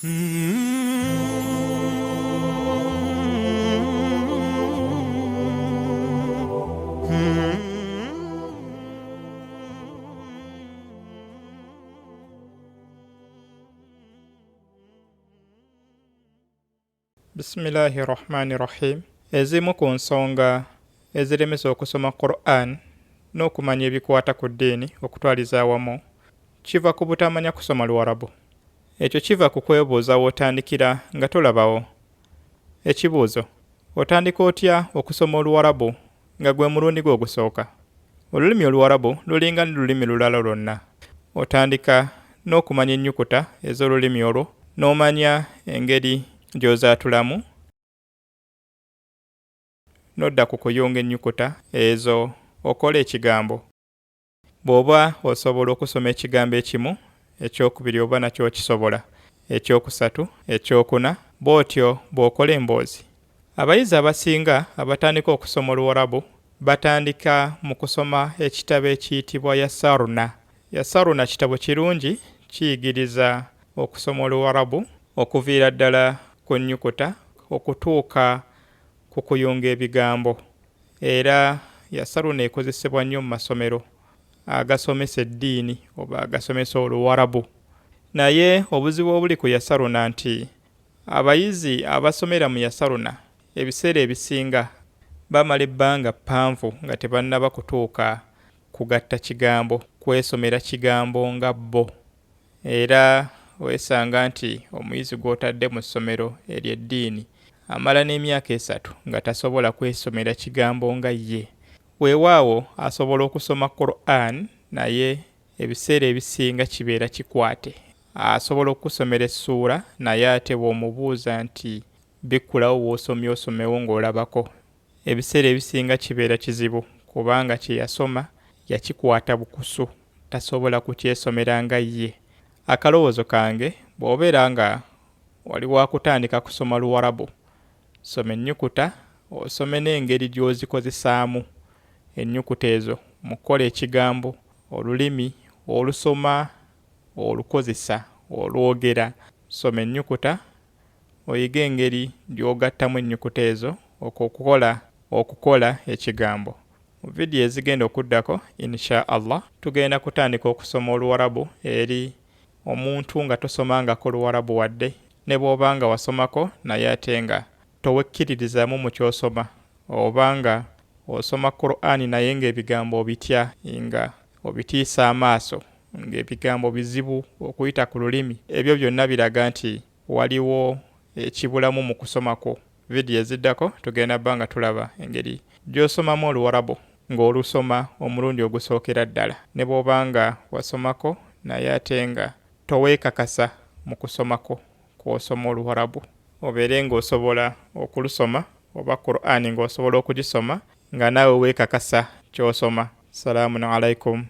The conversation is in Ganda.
Bismillahi rahmani rahim. Ezimu ku nsonga eziremesa okusoma Qur'an n'okumanya ebikwata ku ddiini okutwaliza awamu kiva ku butamanya kusoma Luwarabu. Ekyo kiva ku kwebuuza w'otandikira nga tolabawo. Ekibuuzo, Otandika otya okusoma Oluwarabu nga gwe mulundi gwo ogusooka? Olulimi Oluwarabu lulinga lulimi lulala lwonna. Otandika n'okumanya ennyukuta ez'olulimi olwo n'omanya engeri gy'ozaatulamu, n'odda ku kuyunga ennyukuta ezo okole ekigambo. Bw'oba osobola okusoma ekigambo ekimu, ekyokubiri oba nakyo okisobola, ekyokusatu, ekyokuna, bw'otyo bw'okola emboozi. Abayizi abasinga abatandika okusoma Oluwarabu batandika mu kusoma ekitabo ekiyitibwa Yasarna. Yasarna kitabo kirungi, kiyigiriza okusoma Oluwarabu okuviira ddala ku nnyukuta okutuuka ku kuyunga ebigambo. Era Yasaruna ekozesebwa nnyo mu masomero agasomesa eddiini oba agasomesa Oluwarabu. Naye obuzibu obuli ku Yasaruna nti abayizi abasomera mu Yasaruna ebiseera ebisinga bamala ebbanga ppanvu nga tebannaba kutuuka kugatta kigambo, kwesomera kigambo nga bo. Era weesanga nti omuyizi gw'otadde mu ssomero ery'eddiini amala n'emyaka esatu nga tasobola kwesomera kigambo nga ye. Weewaawo asobola okusoma Qur'an naye ebiseera ebisinga kibeera kikwate. Asobola okukusomera essuula naye ate bw'omubuuza nti bikkulawo w'osomye osomewo ng'olabako, ebiseera ebisinga kibeera kizibu kubanga kye yasoma yakikwata bukusu tasobola kukyesomera nga ye. Akalowoozo kange bw'obeera nga oli wa kutandika kusoma Luwarabu, soma ennyukuta osome n'engeri gy'ozikozesaamu ennyukuta ezo mu kukola ekigambo, olulimi olusoma olukozesa, olwogera. Soma ennyukuta oyige engeri gy'ogattamu ennyukuta ezo okukola okukola ekigambo. Mu vidiyo ezigenda okuddako in sha Allah tugenda kutandika okusoma Oluwarabu eri omuntu nga tosomangako Luwarabu wadde ne bw'oba nga wasomako naye ate nga towekkiririzaamu mu ky'osoma oba nga osoma Qur'ani naye ng'ebigambo obitya nga obitiisa amaaso ng'ebigambo bizibu okuyita ku lulimi. Ebyo byonna biraga nti waliwo ekibulamu mu kusoma kwo. Vidiyo eziddako tugenda bba nga tulaba engeri gy'osomamu Oluwarabu ng'olusoma omulundi ogusookera ddala ne bw'oba nga wasomako naye ate nga toweekakasa mu kusomako kw'osoma Oluwarabu. Obeere ng'osobola okulusoma oba Qur'ani ng'osobola okugisoma nga naawe weekakasa ky'osoma. Salaamun alaikum.